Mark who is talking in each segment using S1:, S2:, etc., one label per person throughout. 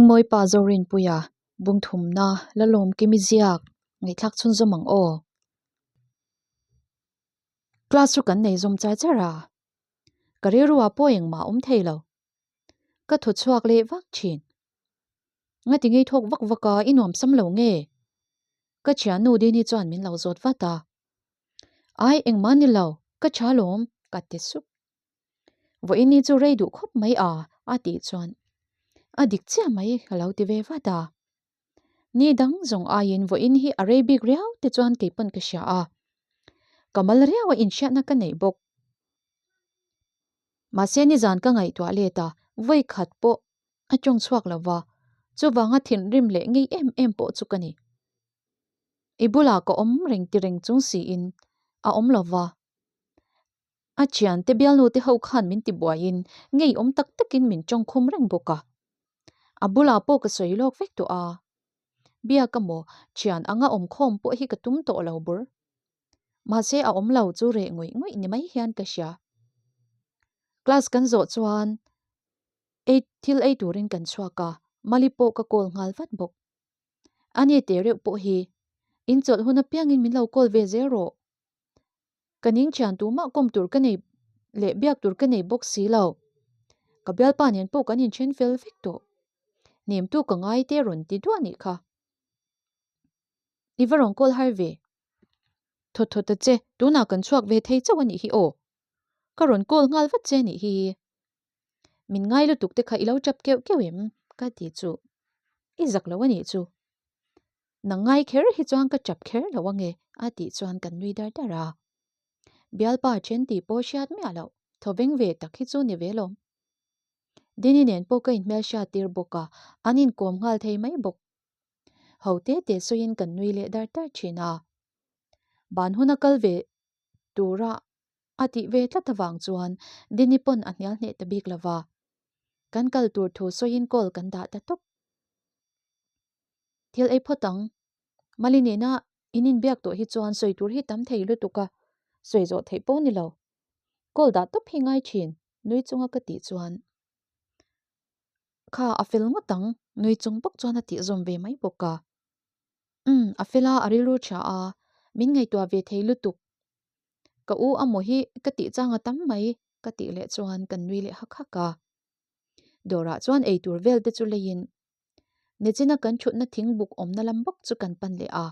S1: Hmingmawipa Zorinpuia bungthumna la lawm kimi ziak ngaihthlak chhunzawm ang aw. Class chu kan nei zawm char char a, ka rilruah pawh engmah a awm thei lo. Ka thaw chhuak leh vak thin. Ngati ngei thawk vak vak a i nuam sam lo nge? Ka thiannu Dini chuan min lo zawt vat a. Ai engmah ni lo, ka tha lawm ka ti sup. Vawiini chu rei duh khawp mai a a tih chuan a dik chiah mai ka lo ti ve vat a. Ni dang zawng aiin vawiin hi a rei bik riau te chuan kei pawn ka hria a. Ka mal riau a inhriatna ka neih bawk. Mahse nizan ka ngaihtuah let a, vawi khat pawh a tawng chhuak lo va, chuvanga thinrim leh ngei em em pawh chu ka ni. I bulah ka awm reng ti reng chung siin a awm lo va. A thiante bialnu te ho khan min ti buaiin ngei awm tak takin min tawng khum reng bawk a. A bulah pawh ka sawi lawk vek tawh a. Biak amaw thian anga awm khawm pawh hi ka tum tawh lo bur. Mahse a awm lo chu reh ngawih ngawih ni mai hian ka hria. Class kan zawh chuan ei thil ei turin kan chhuak a, Mali pawh ka call nghal vat bawk. Ani te reuh pawh hi inchawlh hun apiangin min lo call ve zel rawh. Ka ning thian tumah kawm tur ka nei leh biak tur ka nei bawk si lo. Ka bialpa nen pawh kan inthen fel vek tawh. Hnemtu ka ngai te rawn ti duah nih kha. I va rawn call har ve. Thawt thawt ta che, tunah kan chhuak ve thei chauh a nih hi aw. Ka rawn call nghal vat che nih hi. Min ngai lutuk te kha i lo tap keuh keuh em? Ka ti chu. I zak lo a nih chu. Nang ngai kher hi chuan ka tap kher lo ange a tih chuan kan nui dar dar a. Bialpa then tih pawh hriat miah loh, thawveng ve tak hi chu ni ve lawm. Dini nen pawh ka inhmel hriat tir bawk a, an inkawm nghal thei mai bawk. Ho te te sawiin kan nui leh dar dar thin a. Ban huna kal ve tura a tih ve tlat avang chuan Dini pawn a hnial hneh ta bik lova. Kan kal tur thu sawiin call kan dah ta tawp. Thil ei phawt ang. Mali nena in inbiak tawh hi chuan sawi tur hi tam thei lutuk a, sawi zawh theih pawh ni lo. Call dah tawp hi ngai thin, nui chunga ka tih chuan. Kha a fel ngawt ang, nui chung bawk chuan a tih zawm ve mai bawk a. Umm, a fel a, a rilru tha a, min ngaihtuah ve thei lutuk. Ka u amaw hi ka tih chang a tam mai, ka tih leh chuan kan nui leh hak hak a. Dawrah chuan eitur vel te chu leiin Nichina kan thutna thingbuk awmna lam bawk chu kan pan leh a.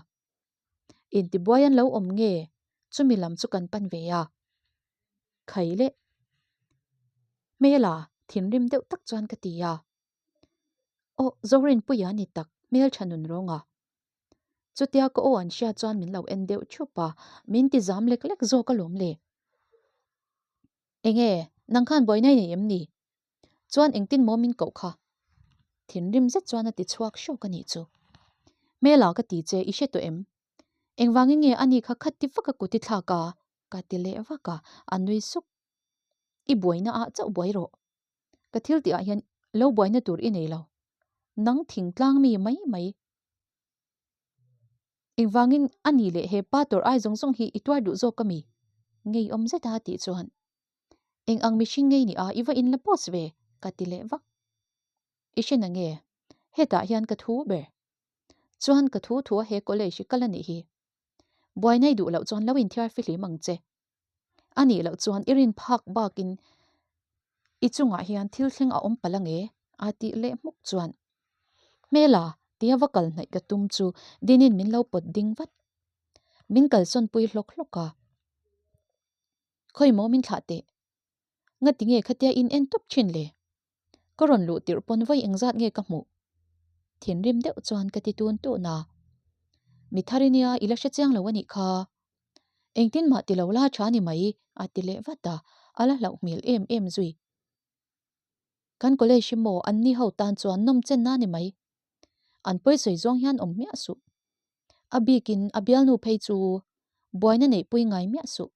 S1: Intibuai an lo awm nge? Chumi lam chu kan pan ve a. Khai leh. Hmela, thinrim deuh tak chuan ka ti a. Aw, Zorinpuia ni tak, hmeltha nun rawng a. Chutia ka aw an hria chuan min lo en deuh thup a, min ti zam lek lek zawk alawm le. Enge, nang khan buaina i nei em ni? Chuan engtin maw min koh kha? Thinrim zet chuan a ti chhuak hrawk a nih chu. Hmela ka ti che, i hre tawh em? Engvangin nge ani kha khat ti vak a kut i thlak a? Ka ti leh vak a, a nui suk. I buaina ah chauh buai rawh. Ka thil tih ah hian lo buaina tur i nei lo. Nang thingtlang mi mai mai. Engvangin ani leh he pa tawrh ai zawng zawng hi i tuar duh zawk a mi? Ngeiawm zet a tih chuan. Eng ang mihring ngei ni a i va in la post ve? Ka ti leh vak. I hre na nge? Hetah hian ka thu ber. Chuan ka thu thu a he college i kal a nih hi. Buai nei duh loh chuan lo inthiar fihlim ang che. A nih loh chuan i rin phak bakin i chungah hian thil thleng a awm palh ange a tih leh hmuk chuan. Hmela tia va kal hnaih ka tum chu Dinin min lo pawt ding vat. Min kalsawn pui hlawk hlawk a. Khawi maw min thlah teh? Ngati nge khatia in en tawp thin le? Ka rawn luh tirh pawn vawi engzat nge ka hmuh? Thinrim deuh chuan ka ti tun tun a. Mi thar i nia i la hre chiang lo a nih kha. Engtin mah ti lo la tha ni mai a ti leh vat a, a la hlauh hmel em em zui. Kan college hi maw an ni ho tan chuan nawm chen na ni mai. An pawi sawi zawng hian awm miah suh. A bikin a bialnu phei chu buaina neihpui ngai miah suh.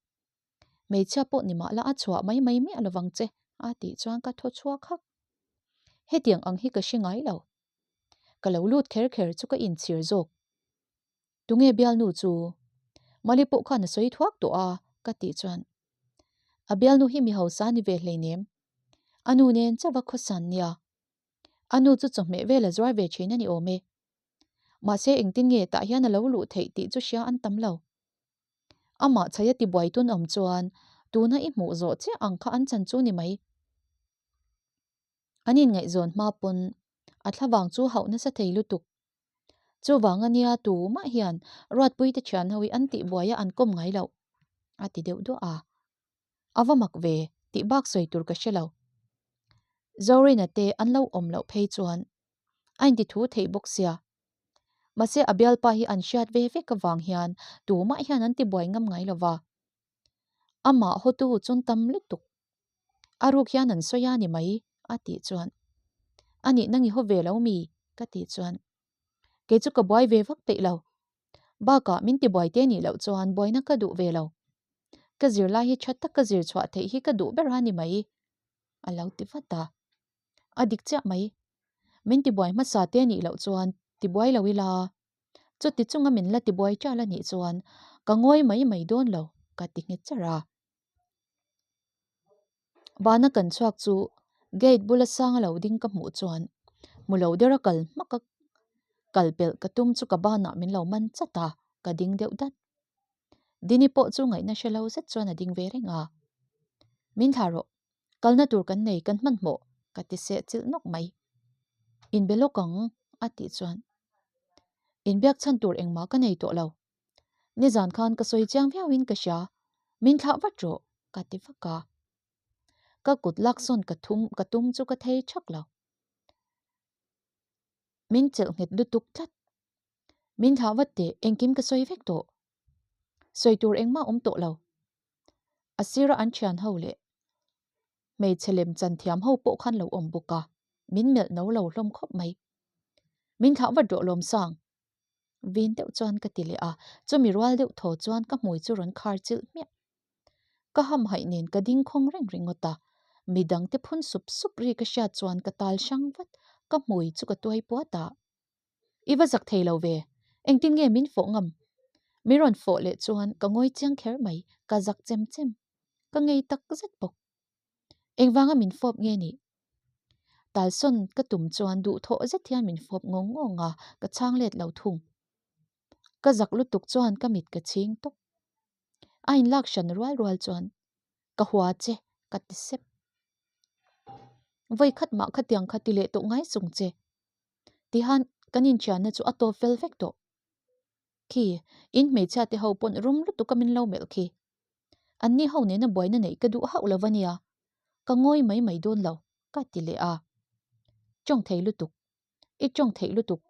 S1: Hmeichhia pawh ni mah la a chhuah mai mai miah lovang che a tih chuan ka thaw chhuak hak. Hetiang ang hi ka hre ngai lo. Ka lo lut kher kher chu ka inchhir zawk. Tunge bialnu chu? Mali pawh khan a sawi thuak tawh a ka tih chuan a bialnu hi mi hausa ni ve hleinem. A nu nen chauh a khawsan nia. A nu chu chawhmeh vel a zuar ve thin a ni awm e. Mahse engtin nge tah hian a lo luh theih tih chu hria an tam lo. Amah chhaia tibuai tun awm chuan tuna i hmuh zawh chiah ang kha an chan chu ni mai. An inngaihzawn hma pawn a thlavang chu hauh nasa thei lutuk. Chuvang ania tumah hian Ruatpuite thian ho hi an tihbuai a an kawm ngai loh, a ti deuh duah a. A va mak ve tih bak sawi tur ka hre lo. Zorina te an lo awm loh phei chuan a inti thu theih bawk sia. Mahse a bialpa hi an hriat ve vek avang hian tumah hian an tibuai ngam ngai lo va. Amah hawtu chun tam lutuk. A ruk hian an sawi a ni mai a tih chuan a nih nang i haw ve lo mi ka tih chuan kei chu ka buai ve vak peih lo. Bakah min tibuai te nih loh chuan buaina ka duh ve lo. Ka zirlai hi tha tak ka zir chhuah theih hi ka duh ber a ni mai a lo ti vat a. A dik chiah mai. Min tibuai hmasa te nih loh chuan tibuai lo ila. Chuti chunga min la tibuai ṭal a nih chuan ka ngawi mai mai dawn lo ka ti nghet char a. Bana kan chhuak chu gate bula sang a lo ding ka hmuh chuan hmu lo deuh a kal hmak a, kal pelh ka tum chu ka banah min lo man chat a, ka ding deuh dat. Dini pawh chu ngaihna hre lo zet chuan a ding ve reng a. Min thlah rawh, kalna tur kan nei kan hmanhmawh ka ti seh chilh nawk mai. Inbe lawk ang a tih chuan inbiak chhan tur engmah ka nei tawh lo. Nizan khan ka sawi chiang viauin ka hria, min thlah vat rawh ka ti vak a. Ka kut laksawn ka thum ka tum chu ka thei thak lo. Min chelh nghet lutuk tlat. Min thlah vat teh engkim ka sawi vek tawh. Sawi tur engmah awm tawh lo. A sira an thian ho leh hmeichhe lem chan thiam ho pawh khan lo awm bawk a, min melh no lo hlawm khawp mai. Min thlah vat rawh Lawmsang. Vin deuh chuan ka ti leh a, chumi rual deuh thaw chuan ka hmui chu rawn khar chilh hmiah. Ka hamhaih nen ka ding khawng reng ringawt a, midang te phun sup sup ri ka hriat chuan ka tal hrang vat, ka hmui chu ka tuai puat a. I va zak thei lo ve, engtin nge min fawh ngam? Min rawn fawh leh chuan ka ngawi chiang kher mai, ka zak chem chem, ka ngei tak zet bawk. Engvanga min fawp nge nih? Talsawn ka tum chuan duhthawh zet hian min fawp ngawng ngawng a, ka chhang let lo thung. Ka zak lutuk chuan ka mit ka chhing tawp. A inlak hran rual rual chuan ka hua che ka ti sep. Vawi khat mah khatiang kha ti leh tawh ngai chung che. Tihan kan inṭhianna chu a tawp fel vek tawh. Khi, in hmeichhia te ho pawn rum lutuk a min lo melh khi. An ni ho nena buaina neih ka duh hauh lo a nia, ka ngawi mai mai dawn lo, ka ti leh a. Tawng thei lutuk, i tawng theih lutuk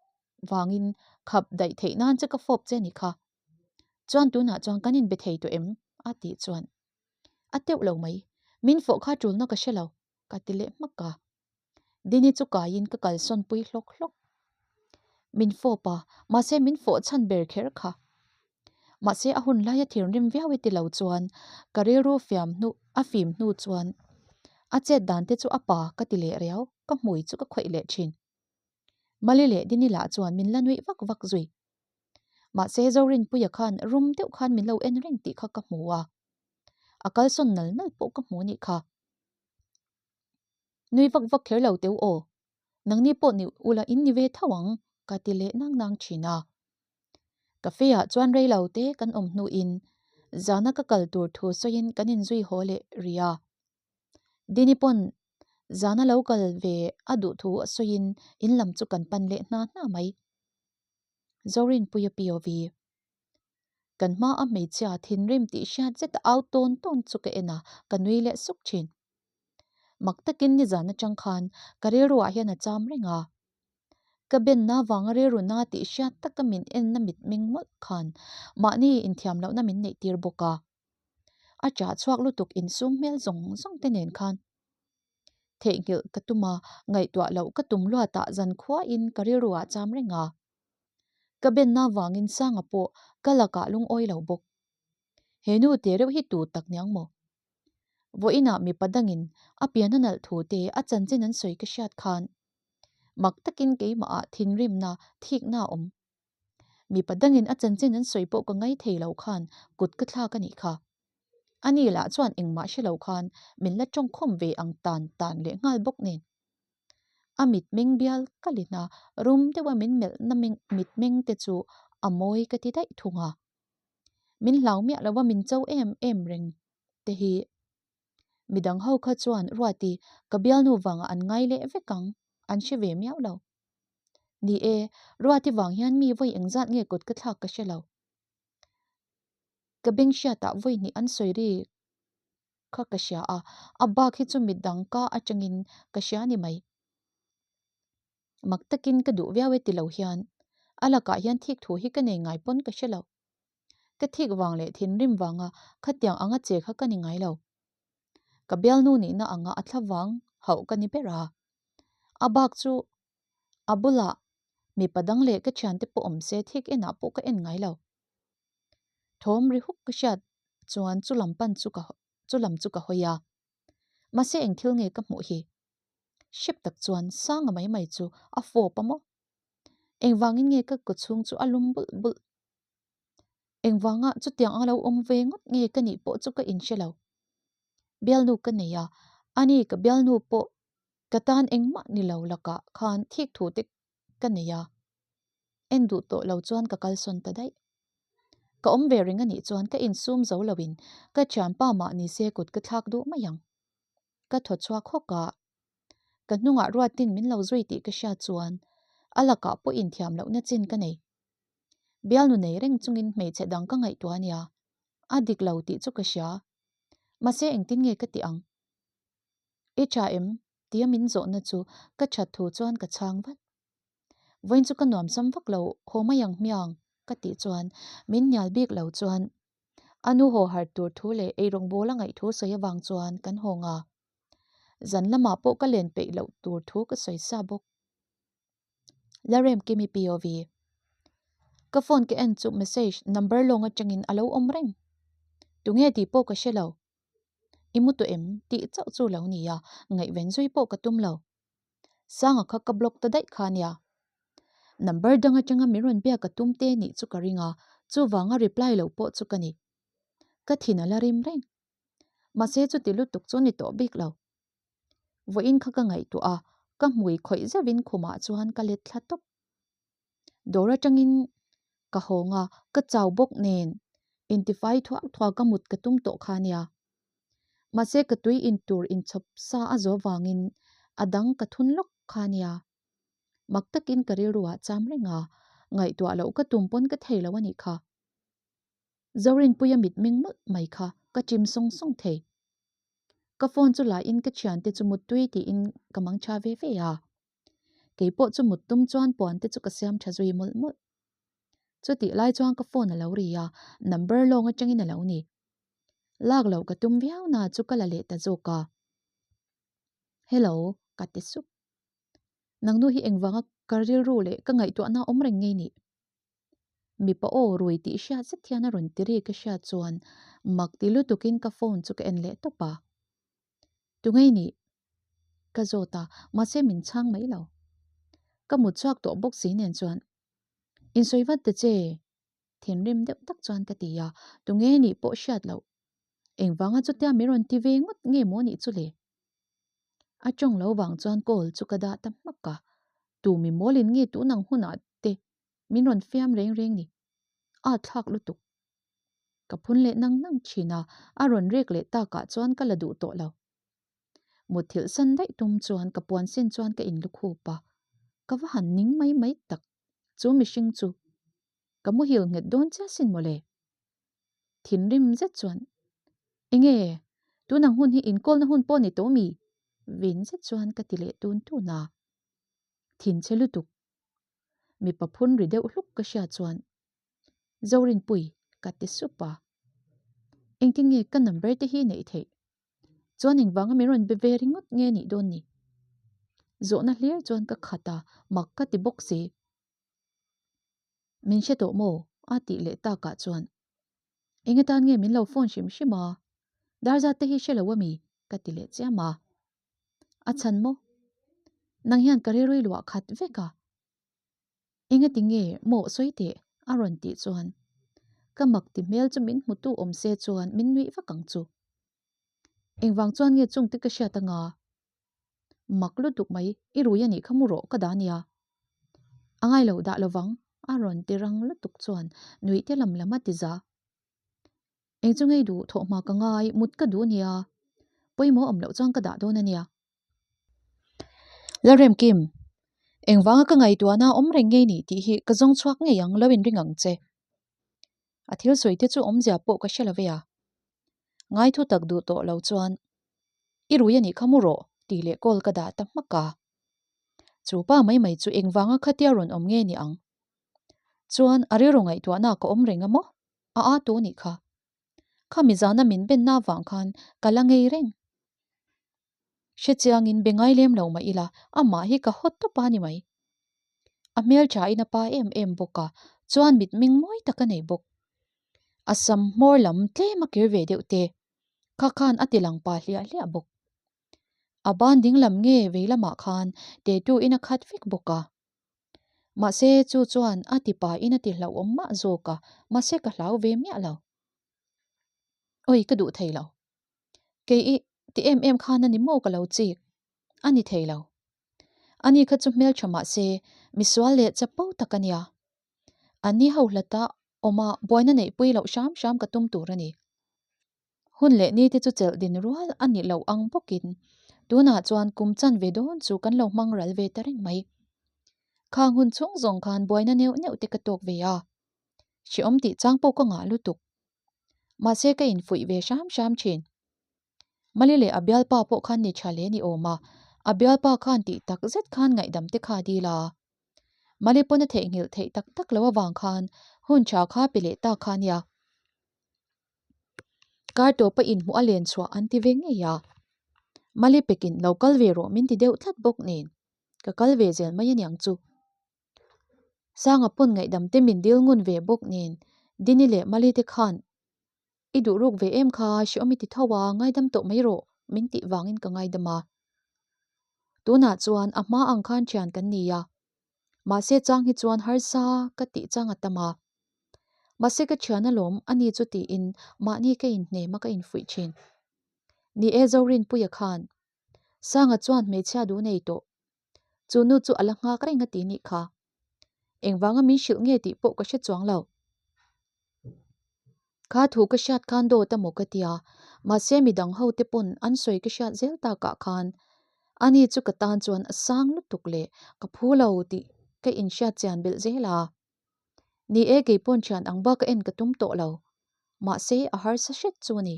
S1: vangin khap daih theih nan che ka fawp che ni kha. Chuan tunah chuan kan inbe thei tawh em? a tih chuan a teuh lo mai, min fawh kha tulna ka hre lo, ka ti leh hmak a. Dini chu kaiin ka kalsawn pui hlawk hlawk. Min fawp a, mahse min fawh chhan ber kher kha. Mahse a hun laia thinrim viau e ti lo chuan ka rilru fiam hnu a fim hnu chuan a chet dan te chu a pa ka ti leh riau, ka hmui chu ka khawih leh thin. Mali leh Dini lah chuan min la nuih vak vak zui. Mahse Zorinpuia khan rum deuh khan min lo en reng tih kha ka hmu a, a kalsawn nal nal pawh ka hmu nih kha. Nui vak vak kher lo teu aw, nangni pawh ni ula in ni ve tho ang ka ti leh nang nang thin a. Cafe ah chuan rei lo te kan awm hnuin zana ka kal tur thu sawiin kan inzui haw leh rih a. Dini pawn zana lo kal ve a duh thu a sawiin in lam chu kan pan leh hna hna mai. Zorinpuia POV. Kan hma a hmeichhia thinrim tih hriat zet a au tawn tawn chu ka en a, ka nui leh suk thin. Mak takin nizan atang khan ka rilruah hian a cham reng a. Ka benna vanga rilru na tih hriat taka min enna mitmeng mawlh khan mahni inthiam lohna min neih tir bawk a. A chah chhuak lutuk insum hmel zawng zawng te nen khan theihnghilh ka tum a, ngaihtuah loh ka tum luatah zankhuain ka rilruah a cham reng a. Ka benna vangin Sanga pawh ka lakah lungawi lo bawk. He nu te reuh hi tu tak niang maw? Vawiinah mipa dangin a pian a nalh thu te a chanchin an sawi ka hriat khan mak takin keimahah thinrimna thikna a awm. Mipa dangin a chanchin an sawi pawh ka ngai thei lo khan kut ka thlak a nih kha. Ani lah chuan engmah hre lo khan min la tawngkhawm ve ang tan tan leh nghal bawk nen. A mitmeng bial kalin a rum deuha min melhna mitmeng te chu a mawi ka ti daih thung a. Min hlau miah lova min cho em em reng te hi midang ho kha chuan Ruati ka bialnu vangah an ngai leh vek ang, an hre ve miau lo. Ni e, Ruati vang hian mi vawi engzat nge kut ka thlak ka hre lo. Ka beng hriatah vawi hnih an sawi ri kha ka hria a, a bak hi chu midang ka atangin ka hria ni mai. Mak takin ka duh viau e ti lo hian a lakah hian thik thu hi ka nei ngai pawn ka hre lo. Ka thik vang leh thinrim vanga khatiang anga che kha ka ni ngai lo. Ka bialnu nihna anga a thla vang hauh ka ni ber a. A bak chu a bulah mipa dang leh ka thiante pawh awm se thik enah pawh ka en ngai lo. Thawm ri huk ka hriat chuan chu lam pan chu ka chu lam chu ka hawi a. Mahse eng thil nge ka hmuh hi? Hrep tak chuan Sanga mai mai chu a fawp a maw? Engvangin nge ka kaw chhung chu a lum bulh bulh? Engvanga chutiang anga lo awm ve ngawt nge ka nih pawh chu ka inhre lo. Bialnu ka nei a, ani ka bialnu pawh ka tan engmah ni lo lakah khan thik thu te ka nei a. En duh tawh lo chuan ka kalsawn ta daih. Ka awm ve reng anih chuan ka insum zo loin ka thianpa mah ni se kut ka thlak duh mai ang. Ka thaw chhuak hawk a, ka hnungah Ruatin min lo zui tih ka hriat chuan a lakah pawh inthiam lohna chin ka nei. Bialnu nei reng chungin hmeichhe dang ka ngaihtuah ania, a dik lo tih chu ka hria. Mahse engtin nge ka tih ang? I tha em? tia min zawhna chu ka that thu chuan ka chhang vat. Vawiin chu ka nuamsam vak lo, haw mai ang hmiang ka tih chuan min hnial bik lo chuan a nu haw harh tur thu leh eirawng bawl a ngaih thu sawi avang chuan kan haw nga. Zan lamah pawh ka len peih loh tur thu ka sawi sa bawk. Lalremkimi POV. Ka phone ka en chu message number lawng atangin a lo awm reng. Tunge tih pawh ka hre lo. I mu tawh em tih chauh chu lo nia, ngaihven zui pawh ka tum lo. Sanga kha ka block ta daih kha nia. Number dang atanga min rawn biak ka tum te nih chu ka ring a, chuvanga reply lo pawh chu ka ni. Ka thin a la rim reng. Mahse chuti lutuk chu ni tawh bik lo. Vawiin kha ka ngaihtuah a, ka hmui khawih zeuhin khumah chuan ka let thla tawp. Dawr atangin ka hawng a, ka chau bawk nen intifai thuak thuak a mut ka tum tawh kha nia. Mahse ka tui in tur inchhawp sa a zo vangin a dang ka thun lawk kha nia. Mak takin ka rilru ah cham reng a, ngaihtuah loh ka tum pawn ka thei lo a nih kha. Zorinpuia mitmeng mawlh mai kha ka chim sawng sawng thei. Ka phone chu la in ka thiante chu muttui tiin ka mang tha ve ve a. Kei pawh chu mut tum chuan puan te chu ka siam tha zui mawlh mawlh. Chutih lai chuan ka phone a lo ri a, number lawng atangin a lo ni. Lak loh ka tum viau na chu ka la leh ta zawk a. Hello, ka ti sup. Nangnu hi engvanga ka rilru leh ka ngaihtuahna awm reng ngei nih? Mipa aw rui tih hriat zet hian a rawn ti ri ka hriat chuan mak ti lutukin ka phone chu ka en leh tawp a. Tungei nih? Ka zawt a, mahse min chhang mai lo. Ka mut chhuak tawh bawk si nen chuan, Insawi vat ta che! Thinrim deuh tak chuan ka ti a, tunge nih pawh hriat loh. Engvanga chutia min rawn ti ve ngawt nge maw nih chu le? A tawng lo vang chuan call chu ka dah ta hmak a, tu mi mawlin nge tun ang hunah te min rawn fiam reng reng ni. A thlak lutuk. Ka phun leh nang nang thin a, a rawn rek leh takah chuan ka la duh tawh lo. Mutthilh san daih tum chuan ka puan sin chuan ka inlukhup a, ka va han ning mai mai tak. Chu mihring chu ka muhil nghet dawn chiah sin mawle. Thinrim zet chuan, Enge, tunang hun hi inkawlna hun pawh ni tawh mi? Vin zet chuan ka ti leh tun tun a. Thinchhe lutuk. Mipa phun ri deuh hluk ka hriat chuan Zorinpui ka ti sup a. Engtin nge ka number te hi neih theih? Chuan engvanga min rawn be ve ringawt nge nih dawn ni? Zawhna hlir chuan ka khat a, mak ka ti bawk si. Min hre tawh maw? a tih leh takah chuan Eng atan nge min lo phone hrim hrim a? Darzat te hi hre lo ami? ka ti leh chiam a. A chhan maw? Nang hian ka rilrui luah khat vek a. Engati nge maw sawi teh? a rawn tih chuan ka mak ti hmel chu min hmutu awm se chuan min nuih vak ang chu. Engvang chuan nge chungte ka hriat anga? Mak lutuk mai, i rui a nih kha mu rawh ka dah nia. A ngai lo dah lovang, a rawn ti rang lutuk chuan nuih te lam lam a ti za. Eng chu ngei duh thawh hma ka ngai, mut ka duh nia. Pawimawh awm loh chuan ka dah dawn a nia. Lalremkim, engvanga ka ngaihtuahna awm reng ngei ni tih hi ka zawng chhuak ngei ang lo inring ang che. A thil sawi te chu awmzia pawh ka hre lo ve a. Ngai thu tak duh tawh lo chuan, I rui a nih kha mu rawh tih leh call ka dah ta hmak a. Chu pa mai mai chu engvanga khatia rawn awm nge ni ang? Chuan a rilru ngaihtuahna ka awm reng a maw? A a tu nih kha. Kha mizana min benna avang khan ka la ngei reng. Hrechiangin be ngai lem lo mah ila, amah hi ka hawt tawp a ni mai. A hmelthain a pa em em bawk a, chuan mitmeng mawi tak a nei bawk. A sam hmawr lam tlem a kir ve deuh te, kha khan a ti lang pa hliah hliah bawk. A ban ding lam nge vei lamah khan tattoo in a khat vek bawk a. Mahse chu chuan a ti pain a ti hlauhawm mah zawk a, mahse ka hlau ve miah lo. Awi ka duh thei lo. Kei i ti em em khan a ni maw ka lo chik? A ni thei lo. Ani kha chu hmeltha mah se misual leh chapo tak a nia. Anni ho hlata awma buaina neihpui loh hram hram ka tum tur a ni. Hun leh ni te chu chelh din rual a ni loh ang bawkin tunah chuan kum chan ve dawn chu kan lo hmang ral ve ta reng mai. Khang hun chhung zawng khan buaina neuh neuh te ka tawk ve a. Hrehawm tih chang pawh ka ngah lutuk. Mahse ka infuih ve hram hram thin. Mali leh a bialpa pawh khan ni tha hle ni awm a, a bialpa khan tih tak zet khan ngaihdam te kha dil a. Mali pawn a theihnghilh theih tak tak lo avang khan hun tha kha pe leh ta kha nia. Kar tawpa inhmuh a len chhuah an ti ve ngei a. Mali pekin lo kal ve rawh min ti deuh tlat bawk nen ka kal ve zel mai aniang chu. Sanga pawn ngaihdam te min dil ngun ve bawk nen Dini leh Mali te khan I duh ruk ve em kha hreawm i ti tho a, ngaidam tawh mai rawh min tih vangin ka ngaidam a. Tunah chuan a hma ang khan thian kan ni a, mahse chang hi chuan harsa ka tih chang a tam a. Mahse ka thian alawm a ni chu tiin mahni ka inhnem a ka infuih thin. Ni e Zorinpuia khan Sanga chuan hmeichhia duh nei tawh Chu nu chu a la nghak reng a ti nih kha. Engvanga min hrilh nge tih pawh ka hre chuang lo. Kha thu ka hriat khan dawt a maw ka tia, mahse midang ho te pawn an sawi ka hriat zel takah khan ani chu ka tan chuan a sang lutuk leh ka phu lo tih ka inhriat chian belh zel a. Ni e kei pawn thian ang bak a en ka tum tawh lo, mahse a harsa hret chu a ni.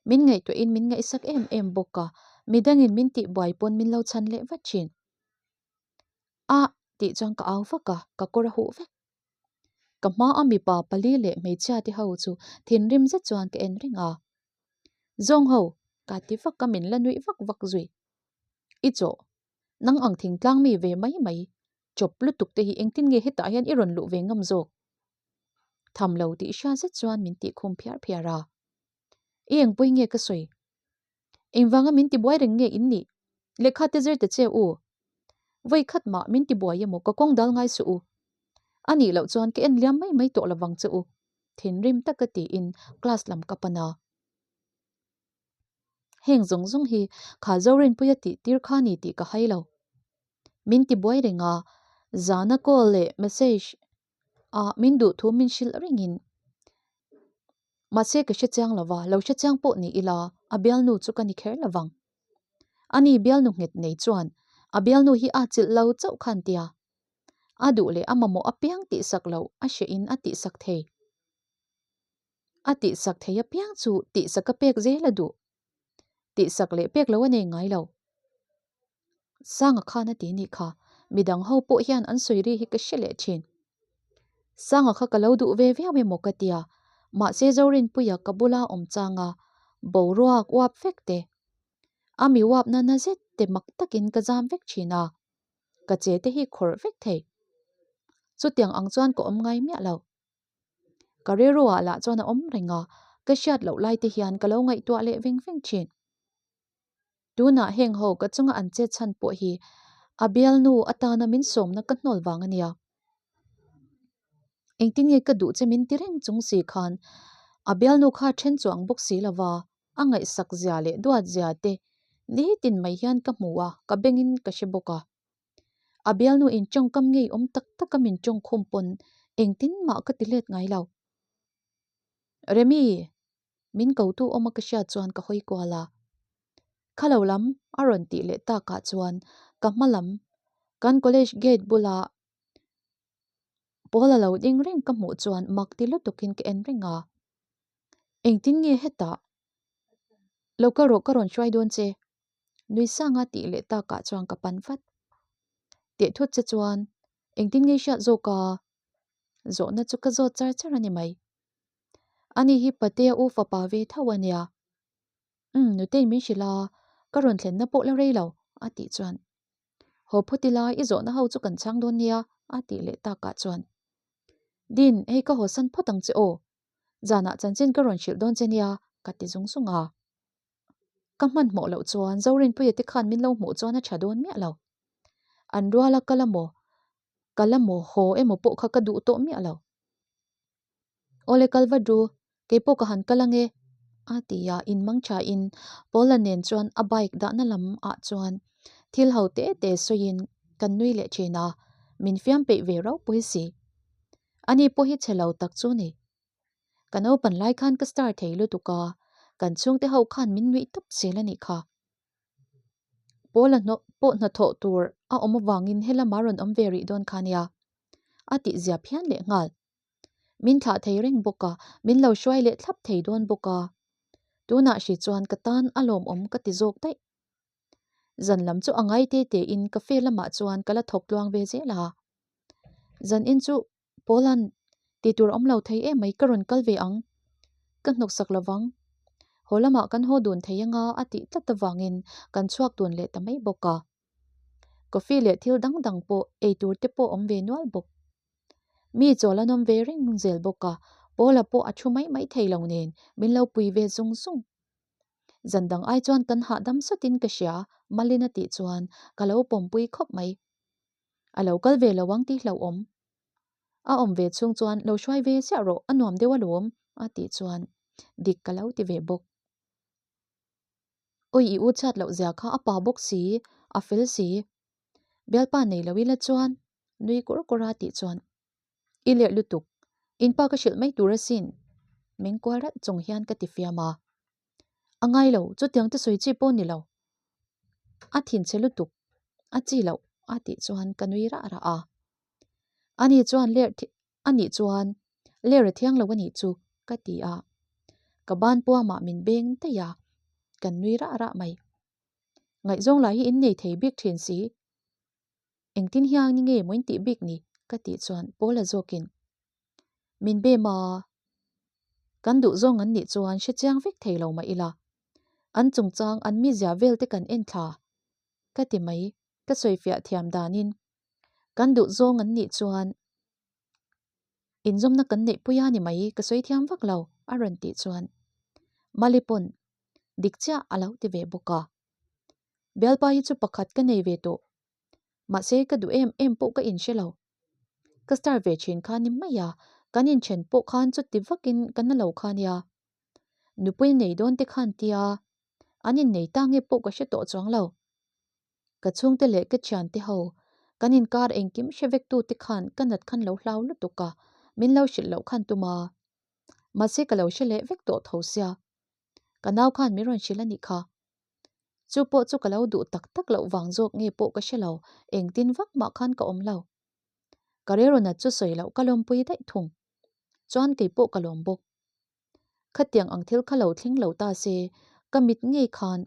S1: Min ngaihtuahin min ngaihsak em em bawk a, midangin min tihbuai pawn min lo chhan leh vat thin. A tih chuan ka au vak a, ka kawr a huh vek. Ka hma a mipa pali leh hmeichhia te ho chu thinrim zet chuan ka en reng a. Zawng ho, ka ti vak a min la nuih vak vak zui. I chawh, nang ang thingtlang mi ve mai mai, chawp lutuk te hi engtin nge hetah hian i rawn luh ve ngam zawk? Tham lo tih hria zet chuan min tih khum phiar phiar a. I engpui nge ka sawi? Engvanga min tibuai reng nge in nih? Lehkha te zir ta che u. Vawi khat mah min tibuai emaw ka kawng dal ngai suh u. A nih loh chuan ka en liam mai mai tawh lovang che u. Thinrim taka tiin class lam ka pan a. Heng zawng zawng hi kha Zorinpuia tih tir kha ni tih ka hai lo. Min tibuai reng a, zana call leh message a min duh thu min hrilh rengin mahse ka hre chiang lova, lo hre chiang pawh ni ila a bialnu chu ka ni kher lovang. Ani bialnu nghet nei chuan a bialnu hi a chilh lo chauh khan tia a duh leh a mamawh apiang tihsak loh a hrehin a tihsak thei. A tihsak thei apiang chu tihsak a pek zel a duh. Tihsak leh pek lo a nei ngai lo. Sanga khan a ti nih kha, midang ho pawh hian an sawi ri hi ka hre leh thin. Sanga kha ka lo duh ve viau emaw ka tia, mahse Zorinpuia ka bula awm changa boruak uap vek te, a mi uapna na zet te mak takin ka zam vek thin a, ka che te hi khawrh vek thei. Chutiang ang chuan ka awm ngai miah lo. Ka rilruah lah chuan a awm reng a, ka hriat loh lai te hian ka lo ngaihtuah leh veng veng thin. Tunah heng ho ka chunga an chet chhan pawh hi a bialnu atana min sawmna ka hnawl vang a nia. Engtin nge ka duh che min ti reng chung si khan a bialnu kha then chuang bawk si lova a ngaihsak zia leh duat zia te. Nitin mai hian ka hmu a, ka bengin ka hre bawk a. A bialnu in tawngkam ngei awm tak taka min tawngkhum pawn engtin mah ka ti let ngai lo. Remi! Min kotu awma ka hriat chuan ka hawi kual a. Kha lo lam a rawn tih leh takah chuan ka hma lam kan college gate bula pawl a lo ding reng ka hmuh chuan mak ti lutukin ka en reng a. Engtin nge hetah? Lo kal rawh ka rawn hruai dawn che. Nui sanga tih leh takah chuan ka pan vat. Teh thut che chuan engtin nge i hriat zawk a? Zawhna chu ka zawt char char a ni mai. Ani hi Patea u fapa ve tho a nia. Umm nutei min hrilh a, ka rawn thlenna pawh la rei lo a tih chuan. Haw phawt ila i zawhna ho chu kan chhang dawn nia a tih leh takah chuan. Din, hei ka hawsan phawt ang che aw. Zanah chanchin ka rawn hrilh dawn che nia ka ti zung zung a. Ka hmanhmawh loh chuan Zorinpuia te khan min lo hmuh chuan a tha dawn miah lo. An ruala kal amaw, kal amaw, haw emaw pawh kha ka duh tawh miah lo. Awle kal vat ru, keipawh ka han kal ange a ti a, in mang tha in Paula nen chuan a bike dahna lam ah chuan thil ho te te sawiin kan nui leh thin a, min fiam peih ve ropui si. Ani pawh hi chhe lo tak chu ni. Ka naupan lai khan ka star thei lutuk a, kan chhungte ho khan min nuih tawp zel a nih kha. Paula pawh hnathawh tur a awm avangin helama rawn awm ve rih dawn kha nia. A tih zia phian leh nghal. Min thlah thei reng bawk a, min lo hruai leh thlap thei dawn bawk a. Tunah hri chuan ka tan a lawmawm ka ti zawk daih. Zan lam chu a ngai te tein cafe lamah chuan ka la thawk tluang ve zel a. Zan in chu Paula'n tih tur awm lo thei em mai ka rawn kal ve ang. Ka hnawksak lovang. Haw lamah kan haw dun thei anga a tih tlat avangin kan chhuak dun leh ta mai bawk a. Coffee leh thil dang dang pawh ei tur te pawh awm ve nual bawk. Mi chawl an awm ve reng zel bawk a, Paula pawh a thu mai mai thei lo nen min lo pui ve zung zung. Zan dang ai chuan kan hahdam sawtin ka hria, Malin a tih chuan ka lo pawmpui khawp mai. A lo kal ve lo ang tih hlauhawm. A awm ve chhung chuan lo hruai ve chiah rawh, a nuam deuh alawm a tih chuan dik ka lo ti ve bawk. Awi i u chhiat loh zia kha a pa bawk si, a fel si. Bialpa nei lo ila chuan nui kur kur a tih chuan I lerh lutuk, in pa ka hrilh mai tur asin meng kual ralh chung hian ka ti fiam a. A ngai lo, chutiang te sawi chi pawh ni lo. A thinchhe lutuk, a chi loh a tih chuan ka nui rah rah a. Ani chuan lerh a nih chuan ler a thiang lo a nih chu ka ti a. Ka ban puamah min beng daih a, kan nui rah rah mai. Ngaihzawng lah hi in nei thei bik thin si. Engtin hian ni nge maw in tih bik ni? ka tih chuan Paula zawkin min bem a. Kan duh zawng an nih chuan hre chiang vek thei lo mah ila. An chungchang an mizia vel te kan en thla ka ti mai ka sawifiah thiam danin kan duh zawng an nih chuan inzawmna kan neih pui a ni mai ka sawi thiam vak lo a rawn tih chuan Mali pawn dik chiah a lo ti ve bawk a. Bialpa hi chu pakhat ka nei ve tawh. Mahse ka duh em em pawh ka inhre lo. Ka star ve thin kha ni mai a, kan inthen pawh khan chuti vakin ka na lo kha nia. Nupui nei dawn te khan tia an innei ta nge pawh ka hre tawh chuang lo. Ka chhungte leh ka thiante ho kan inkar engkim hre vek tu te khan ka nat khan lo hlau lutuk a, min lo hrilh loh khan tum a. Mahse ka lo hre leh vek tawh tho sia. Ka nau khan min rawn hrilh a nih kha. Chu pawh chu ka lo duh tak tak loh vang zawk nge pawh ka hre lo, engtin vak mah khan ka awm lo. Ka rilru nat chu sawi loh ka lawmpui daih thung. Chuan kei pawh ka lawm bawk. Khatiang ang thil kha lo thleng lo ta se, ka mit ngei khan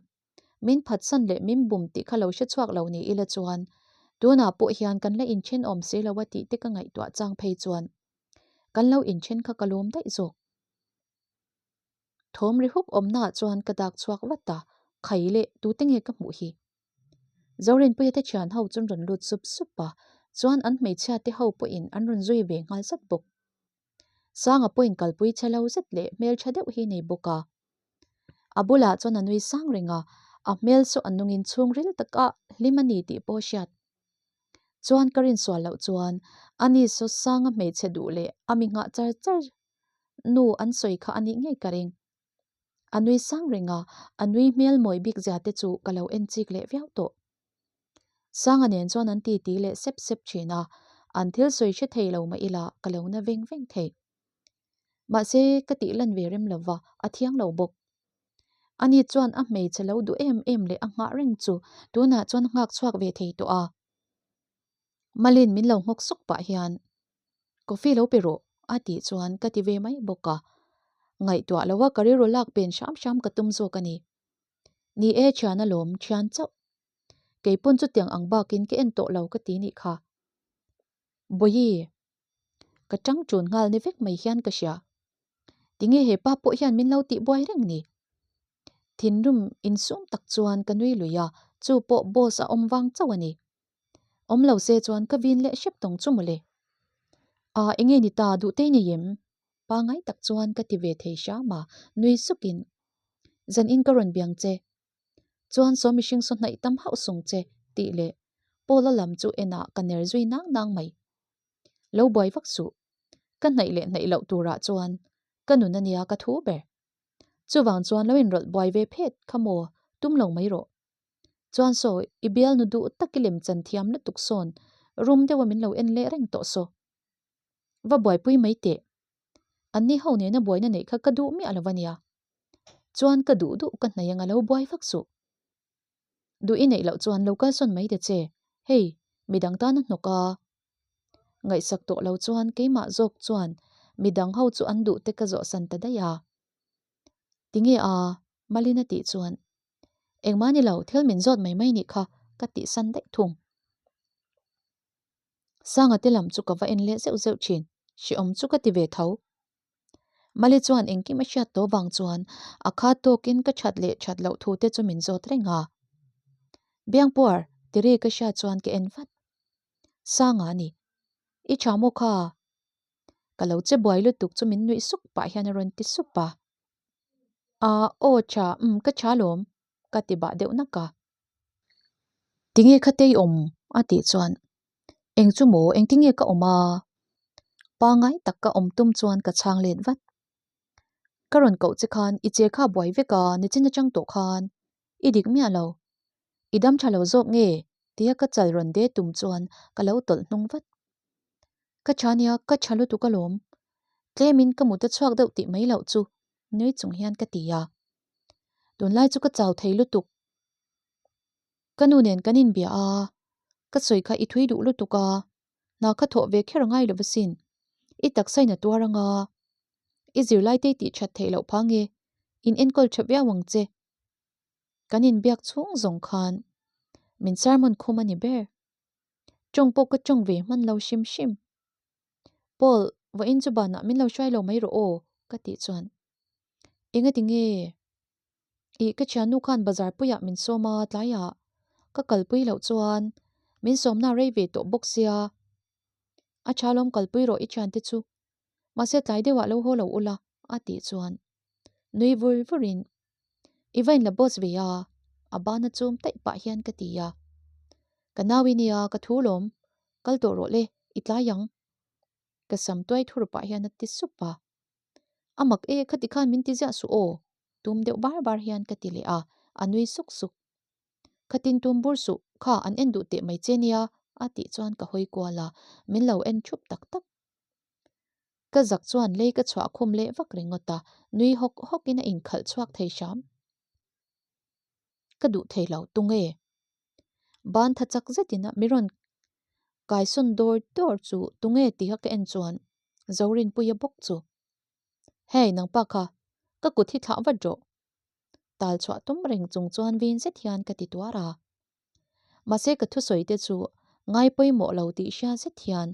S1: min phatsan leh min bum tih kha lo hre chhuak lo ni ila chuan tunah pawh hian kan la inthen awm si lo a tih te ka ngaihtuah chang phei chuan kan lo inthen kha ka lawm daih zawk. Thawm ri huk awmnaah chuan ka dak chhuak vat a, khai leh tute nge ka hmuh hi? Zorinpuia te thian ho chu an rawn lut sup sup a, chuan an hmeichhia te ho pawhin an rawn zui ve nghal zat bawk. Sanga pawhin kalpui chhe lo zet leh hmeltha deuh hi nei bawk a. A bulah chuan a nui sang reng a, a hmel chu a nungin chhungril taka hlim a ni tih pawh a hriat. Chuan ka rinsual loh chuan ani saw Sanga hmeichhe duh leh a mi nghah char char nu an sawi kha a nih ngei ka ring. A nui sang reng a, a nui hmel mawi bik zia te chu ka lo en chik leh viau tawh. Sanga nen chuan an titi leh sep sep thin a, an thil sawi hre thei lo mah ila ka lo na veng veng thei. Mahse, ka tih lan ve rem lova, a thiang lo bawk. Ani chuan a hmeichhe lo duh em em leh a nghah reng chu tunah chuan a nghak chhuak ve thei tawh a. Malin min lo nghawk sawk pah hian, Coffee lo pe rawh, a tih chuan ka ti ve mai bawk a. Ngaihtuah loha ka rilru lak pen hram hram ka tum zawk a ni. Ni e, thian alawm, thian chauh. Kei pawn chutiang ang bakin ka en tawh lo ka ti nih kha. Bawihi, ka tang tun nghal ni vek mai hian ka hria. Tinge he pa pawh hian min lo tih buai reng ni? Thinrim insum tak chuan ka nui lui a, chu pawh boss a awm vang chauh a ni. Awm lo se chuan ka vin leh hrep tawng chu mawle. Aa enge ni ta duh te nei em? Pangai tak chuan ka ti ve thei hram a, nui sukin, Zan in ka rawn biang che. Chuan saw mihring saw hnaih tam hauh sung che tih leh Paula lam chu enah ka ner zui nang nang mai. Lo buai vak suh. Ka hnaih leh hnaih loh turah chuan ka nun ania ka thu ber. Chuvang chuan lo inrawlh buai ve phet kha maw tum lo mai rawh. Chuan saw i bialnu duh tak i lem chan thiam lutuk sawn rum deuha min lo en leh reng tawh saw. Va buaipui mai teh. Anni ho nena buaina neih kha ka duh miah lo ania. Chuan ka duh duh ka hnaih anga lo buai vak suh. Duh i neih loh chuan lo kalsawn mai ta che. Hei, midang tan a hnawk a. Ngaihsak tawh lo chuan keimah zawk chuan midang ho chu an duh te ka zawhsan ta daih a. Tinge a? Malin a tih chuan Engmah ni lo, thil min zawt mai mai nih kha ka tihsan daih thung. Sanga te lam chu ka va en leh zeuh zeuh thin, hrehawm chu ka ti ve tho. Mali chuan engkim a hriat tawh vang chuan a khat tawkin ka that leh that loh thu te chu min zawt reng a. Biangpuar, tiri ka hriat chuan ka en vat. Sanga a ni. I tha maw kha? Ka lo che buai lutuk chu min nuih suk pah hian a rawn ti sup a. Aa, aw tha, umm ka tha lawm, ka ti bah deuh nak a. Tinge kha tei awm? a tih chuan, Eng chu maw, engtinge ka awm a? Pangai tak ka awm tum chuan ka chhang let vat. Ka rawn koh che khan i che kha buai vek a, nichin atang tawh khan i dik miah lo. I dam tha lo zawk nge? tia ka chal rawn de tum chuan ka lo tawlh hnung vat. Ka tha nia, ka tha lutuk alawm. Tlemin ka mut a chhuak deuh tih mai loh chu nui chung hian ka ti a. Tunlai chu ka chau thei lutuk. Ka nu nen kan inbia a, ka sawi kha i thui duh lutuk a, hna kha thawh ve kher a ngai lo asin. I taksa in a tuar anga, i zirlaite i tih that theih loh phah nge, in enkawl tha viau ang che. Kan inbiak chhung zawng khan min sermon khum a ni ber. Tawng pawh ka tawng ve hman lo hrim hrim. Paul, vawiin chu banah min lo hruai lo mai rawh aw, ka tih chuan. Engati nge? Ih, ka thiannu khan bazar puiah min sawm a, tlaiah ka kalpui loh chuan min sawmna rei ve tawh bawk sia. A tha lawm kalpui rawh i thiante chu. Mahse tlai deuhah lo haw lo ula, a tih chuan nui vur vurin, I va inla boss ve a, a bana chum taih pah hian ka ti a. Ka nau i nia, ka thu lawm, kal tawh rawh le, i tlai ang. Ka sam tuai thur pah hian a ti sup a. A mak e, khati khan min ti ziah suh aw, tum deuh bar bar hian ka ti leh a, a nui suk suk. Khatin tum bur suh, kha an en duh teh mai che nia, a tih chuan ka hawi kual a, min lo en thup tak tak. Ka zak chuan lei ka chhuah khum leh vak ringawt a, nui hawk hawkin a inkhalh chhuak thei hram. Ka duh thei lo, tunge? Ban tha chak zetin a mi rawn kaisawn dawr dawr chu tunge tiha ka en chuan Zorinpuia bawk chu. Hey, nangpa kha, ka kut hi thlah vat rawh. Tal chhuah tum reng chung chuan vin zet hian ka ti tuar a. Mahse ka thusawi te chu ngai pawimawh lo tih hria zet hian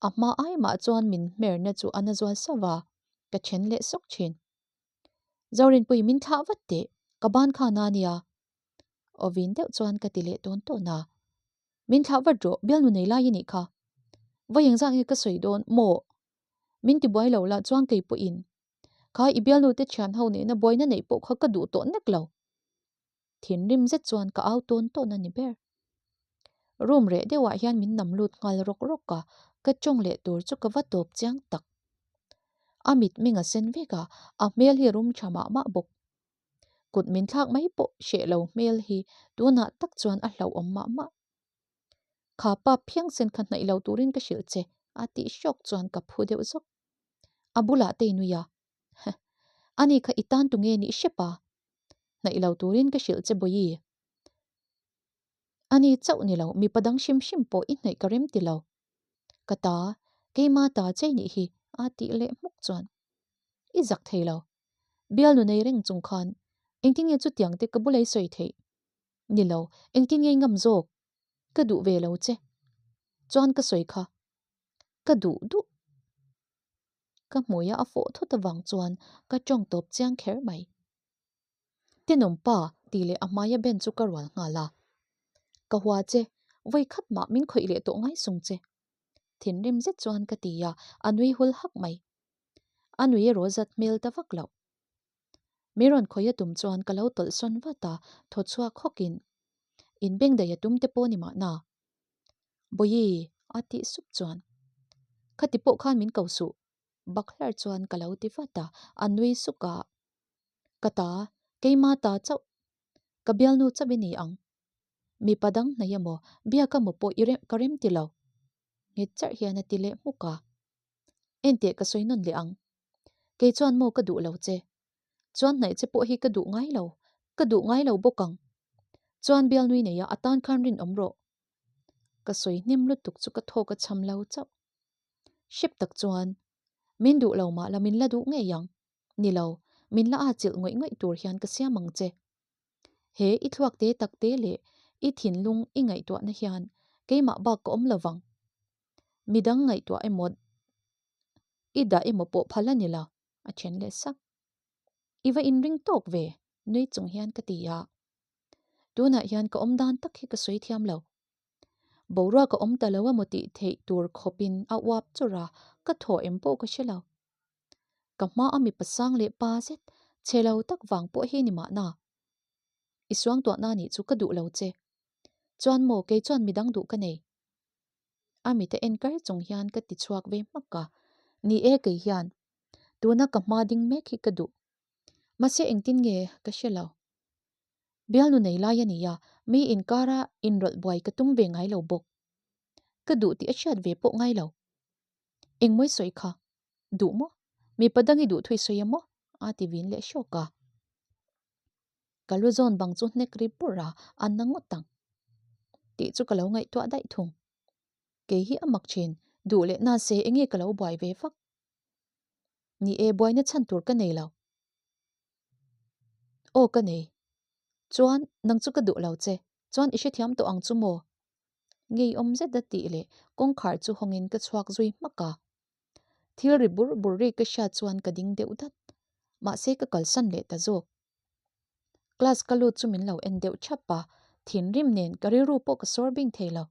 S1: a hma ai mah chuan min hmerna chu a na zual sauh a, ka then leh sawk thin. Zorinpui min thlah vat teh, ka ban khan a nia. Aw vin deuh chuan ka ti leh tawn tawn a. Min thlah vat rawh, bialnu nei lai i nih kha. Vawi engzah nge ka sawi dawn maw? Min ti buai lo la chuan kei pawhin kha i bialnu te thian ho nena buaina neih pawh kha ka duh tawh nek lo. Thinrim zet chuan ka au tawn tawn a ni ber. Room reh deuhah hian min nam lut nghal rawk rawk a, ka tawng leh tur chu ka va tawp chiang tak. A mitmeng a sen vek a, a hmel hi rum tha mah mah bawk. Kut min thlak mai pawh hreh lo hmel hi tunah tak chuan a hlauhawm mah mah. Kha pa phiangsen kha hnaih lo turin ka hrilh che a tih hrawk chuan ka phu deuh zawk. A bulah te i nui a. Heh. Ani kha i tan tunge nih hrep a? Hnaih lo turin ka hrilh che Bawihi. Ani chauh ni lo mipa dang hrim hrim pawh i hnaih ka rem ti lo. Ka ta, keima ta chei nih hi a tih leh hmuk chuan i zak thei lo. Bialnu nei reng chung khan engtin nge chutiang te ka bula i sawi theih? Ni lo, engtin nge i ngam zawk? Ka duh ve lo che. Chuan ka sawi kha. Ka duh duh. Ka hmuia a fawh thut avang chuan ka tawng tawp chiang kher mai. Tenawm pa tih leh a hmaia ben chu ka rual nghal a. Ka hua che, vawi khat mah min khawih leh tawh ngai sung che. Thinrim zet chuan ka ti a, a nui hul hak mai. A nui erawh zat hmel ta vak loh. Mi rawn khawih a tum chuan ka lo tawlh sawn vat a, thaw chhuak hawkin, In bengdaih a tum te pawh ni mahna. Bawihi, a tih sup chuan. Khati pawh khan min ko suh. Bak hlar chuan ka lo ti vat a, a nui suk a. Ka ta, keima ta chauh. Ka bialnu chauh i ni ang. Mipa dang hnaih emaw, biak emaw pawh i ka rem ti lo. Nghet charh hian a ti leh hmuk a. Enteh ka sawi nawn leh ang. Kei chuan maw ka duh lo che. Chuan hnaih che pawh hi ka duh ngai lo. Ka duh ngai lo bawk ang. Chuan bialnui neia a tan khan rinawm rawh. Ka sawi hnem lutuk chu ka thawk a cham lo chauh. Hrep tak chuan min duh lo mah la min la duh ngei ang. Ni lo, min la a chilh ngawih ngawih tur hian ka siam ang che. He i thluak te tak te leh i thinlung i ngaihtuahna hian keimah bak ka awm lo vang. Midang ngaihtuah emaw i dah emaw pawh phal a ni lo, a then leh sak. I va inring tawk ve, nui chung hian ka ti a. Tunah hian ka awm dan tak hi ka sawi thiam lo. Boruak a awm ta lo emaw tih theih tur khawpin a uap churh a, ka thaw em pawh ka hre lo. Ka hma a mipa sang leh pa zet, chhe lo tak vang pawh hi ni mahna. I suangtuahna nih chu ka duh lo che. Chuan maw kei chuan midang duh ka nei. A mita en kar chung hian ka ti chhuak ve hmak a, ni e kei hian tuna ka hma ding mek hi ka duh. Mahse engtin nge ka hre lo. Bialnu nei lai a nia, mi inkara inrawlh buai ka tum ve ngai lo bawk. Ka duh tih a hriat ve pawh ngai lo. Engmawi sawi kha? Duh maw? Mipa dang i duh thui sawi a maw? A ti vin leh hrawk a. Ka lu zawn bang chu hnek ri purh a, a na ngawt ang tih chu ka lo ngaihtuah daih thung. Kei hi a mak thin, duh leh na se enge ka lo buai ve vak? Ni e, buaina chhan tur ka nei lo. Aw ka nei. Chuan, nang chu ka duh lo che. Chuan i hrethiam tawh ang chu maw? Ngeiawm zet a tih leh kawngkhar chu hawngin ka chhuak zui hmak a. Thil ri bur bur ri ka hriat chuan ka ding deuh dat. Mahse ka kalsan leh ta zawk. Class ka lut chu min lo en deuh thap a, thinrim nen ka rilru pawh ka sawr bing thei lo.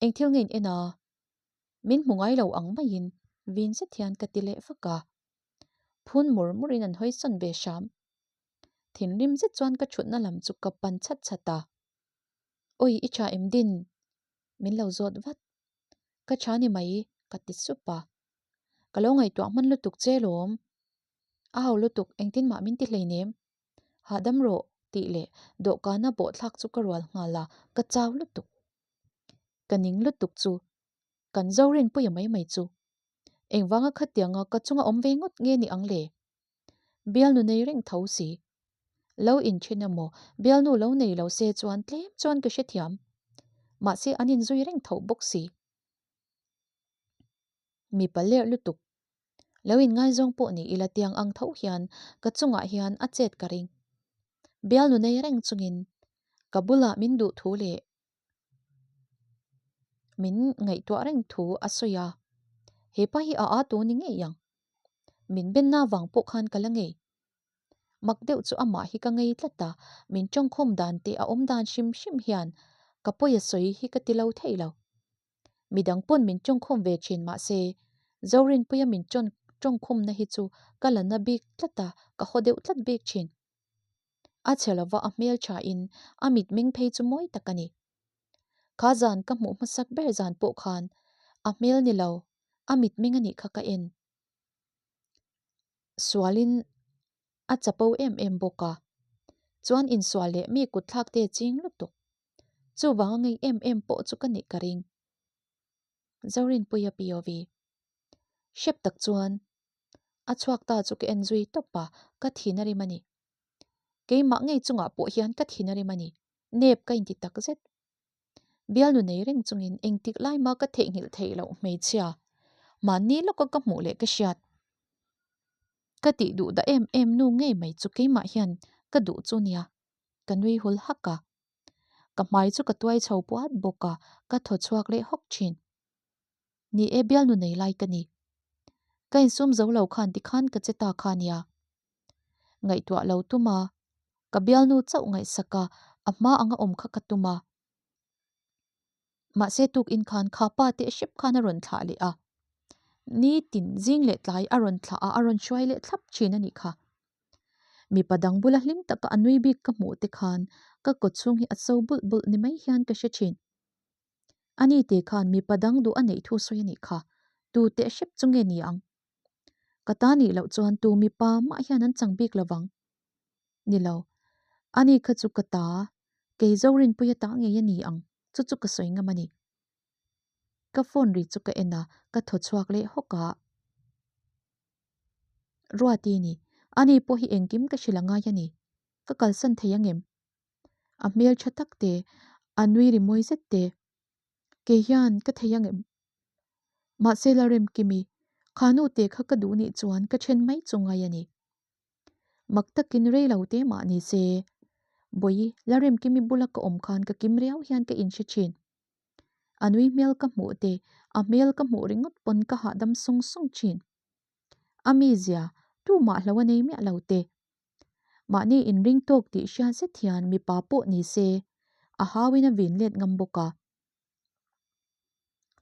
S1: Eng thil nge in en a? Min hmu ngai lo ang maiin vin zet hian ka ti leh vak a. Phun mur murin an hawi sawn ve hram. Thinrim zet chuan ka thutna lam chu ka pan chhat chhat a. Awi i tha em din? Min lo zawt vat. Ka tha ni mai ka ti sup a. Ka lo ngaihtuah hman lutuk che lawm. A hau lutuk engtin mah min ti hleinem. Hahdam rawh tih leh dawhkana bawhthlak chu ka rual nghal a, ka chau lutuk. Ka ning lutuk chu kan Zorinpuia mai mai chu. Engvanga khatianga ka chunga awm ve ngawt nge ni ang le? Bialnu nei reng tho si. Lo inthen emaw bialnu lo nei lo se chuan tlem chuan ka hrethiam. Mahse an inzui reng tho bawk si. Mipa lerh lutuk. Lo inngaizawng pawh ni ila tiang ang tho hian ka chungah hian a chet ka ring. Bialnu nei reng chungin ka bulah min duh thu leh min ngaihtuah reng thu a sawi a, hepa hi a a tu ni ngei ang. Min benna vang pawh khan ka la ngei. Mak deuh chu amah hi ka ngei tlat a, min tawngkhawm dan te a awm dan hrim hrim hian ka pawi a sawi hi ka ti lo thei lo. Midang pawn min tawngkhawm ve thin mahse Zorinpuia min tawngkhawmna hi chu ka la na bik tlat a, ka haw deuh tlat bik thin. A chhe lova a hmel thain a mitmeng phei chu mawi tak a ni. Kha zan ka hmuh hmasak ber zan pawh khan a hmel ni lo, a mitmeng a nih kha ka en. Sualin a chapo em em bawk a. Chuan insual leh mi kutthlak te ching lutuk. Chuvanga ngei em em pawh chu ka nih ka ring. Zorinpuia POV. Hrep tak chuan a chhuak ta chu ka en zui tawp a, ka thin a rim a ni. Keimah ngei chungah pawh hian ka thin a rim a ni. Nep ka inti tak zet. Bialnu nei reng chungin engtik lai mah ka theihnghilh theih loh hmeichhia mahni lawka ka hmuh leh ka hriat. Ka tih duh dah em em nu ngei mai chu keimah hian ka duh chu nia, ka nui hul hak a. Ka hmai chu ka tuai chho puat bawk a, ka thaw chhuak leh hawk thin. Ni e bialnu nei lai ka ni. Ka insum zo lo khan tikhan ka che ta kha nia. Ngaihtuah lo tum a, ka bialnu chauh ngaihsak a, a hma anga awm kha ka tum a. Mahse tukin khan kha pa teh hrep khan a rawn thlah leh a. Nitin zing leh tlai a rawn thlah a, a rawn hruai leh thlap thin a nih kha. Mipa dang bula hlim taka a nui bik ka hmuh te khan ka kaw chhung hi a so bulh bulh ni mai hian ka hre thin. Ani te khan mipa dang duh a neih thu sawi a nih kha. Tu teh hrep chu nge ni ang? Ka ta nih loh chuan tu mipa mah hian an chang bik lovang. Ni lo. Ani kha chu ka ta, kei Zorinpuia ta ngei a ni ang, chu chu ka sawi ngam a ni. Ka phone ri chu ka en a, ka thaw chhuak leh hawk a. Ruati ni, ani pawh hi engkim ka hrilh a ngai a ni. Ka kalsan thei angem? A hmel tha tak te, a nui ri mawi zet te. Kei hian ka thei angem? Mahse Lalremkimi, kha nu te kha ka duh nih chuan ka then mai chu ngai a ni. Mak takin rei lo te mah ni se, Bawi, Lalremkimi bula ka awm khan ka kim riau hian ka inhre thin. A nui hmel ka hmuh te, a hmel ka hmuh ringawt pawn ka hahdam sung sung thin. A mizia, tumah hlo a nei miah lo te. Mahni inring tawk tih hria zet hian mipa pawh ni se, a hauin a vin let ngam bawk a.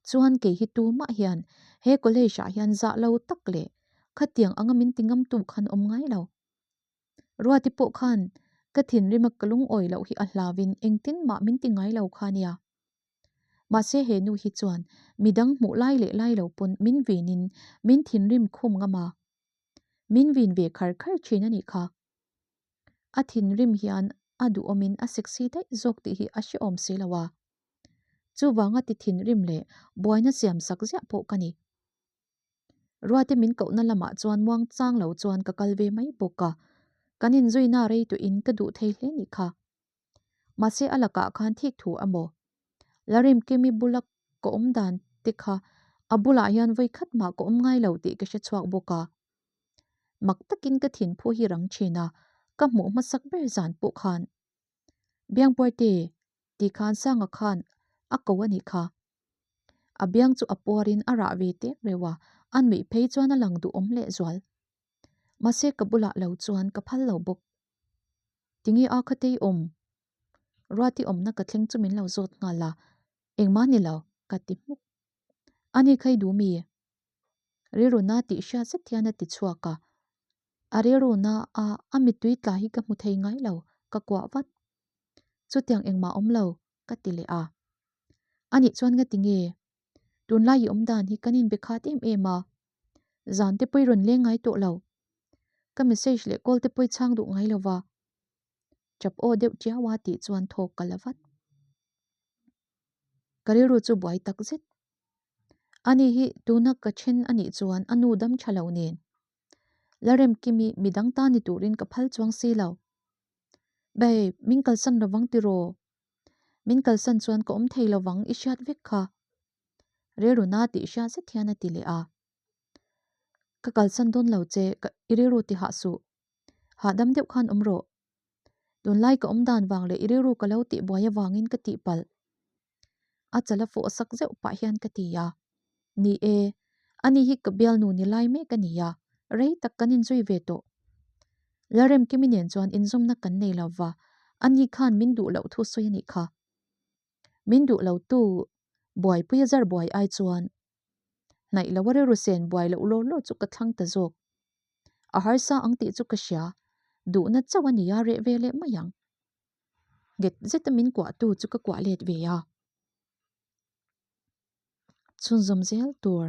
S1: Chuan kei hi tumah hian he college ah hian zah lo tak leh khatiang anga min ti ngam tu khan awm ngai lo. Ruati pawh khan ka thinrima ka lungawi loh hi a hlauin engtin mah min ti ngai lo kha nia. Mahse he nu hi chuan midang hmuh lai leh lai lo pawn min vinin min thinrim khum ngam a. Min vin ve khar khar thin a nih kha. A thinrim hian a duhawmin a sexy daih zawk tih hi a hrehawm si lo a. Chuvanga ti thinrim leh buaina siam sak ziah pawh ka ni. Ruate min kohna lamah chuan muang chang lo chuan ka kal ve mai bawk a, kan inzuina rei tuihin ka duh thei hle nih kha. Mahse a lakah khan thik thu a maw? Larimkimi bula ka awm dan te kha a bulah hian vawi khat mah ka awm ngai lo tih ka hre chhuak bawk a. Mak takin ka thinphu hi rang thin a, ka hmuh hmasak ber zan pawh khan Biangpuarte tih khan Sanga khan a ko a nih kha. A biang chu a puarin a rah ve tek reuh a, a nuih phei chuan a lang duhawm lehzual. Mahse ka bulah lo chuan ka phal lo bawk. Tinge a khatei awm? Ruati awmna ka thleng chu min lo zawt nghal a, engmah ni lo, ka ti hmuk. Ani kha i duh mi? Rilruna tih hriat zet hian a ti chhuak a, a rilruna a a mittui tla hi ka hmu thei ngai lo, ka kuah vat. Chutiang engmah awm lo, ka ti leh a. Anih chuan nga ti nge? Tunlai i awm dan hi kan inbe khat em em a, zan te pawh i rawn leng ngai tawh lo. Ka message leh call te pawh i chhang duh ngai lo va. Chap aw deuh tiau a tih chuan thawk ka la vat. Ka rilru chu buai tak zet. Ani hi tuna ka then a nih chuan a nu dam tha lo nen. Lalremkimi midang ta ni turin ka phal chuang si lo. Babe, min kalsan lovang tiraw? Min kalsan chuan ka awm thei lovang i hriat vek kha. Rilru na tih hriat zet hian a ti leh a. Ka kalsan dawn lo che, ka i rilru ti hah suh. Hahdam deuh khan awm rawh. Tunlai ka awm dan vang leh i rilru ka lo tih buai avangin ka tih palh. A chal a fawh sak zeuh pah hian ka ti a. Ni e, ani hi ka bialnu ni lai mek a ni a, rei tak kan inzui ve tawh. Lalremkimi nen chuan inzawmna kan nei lo va, ani khan min duh loh thu sawi a nih kha. Min duh lo tu buaipui a zar buai ai chuan hnaih lo a rilru sen buai loh law law chu ka thlang ta zawk. A harsa ang tih chu ka hria, duhna chauh a nia reh ve leh mai ang. Nghet zeta min kuahtu chu ka kuah let ve a. Chhunzawm zel tur.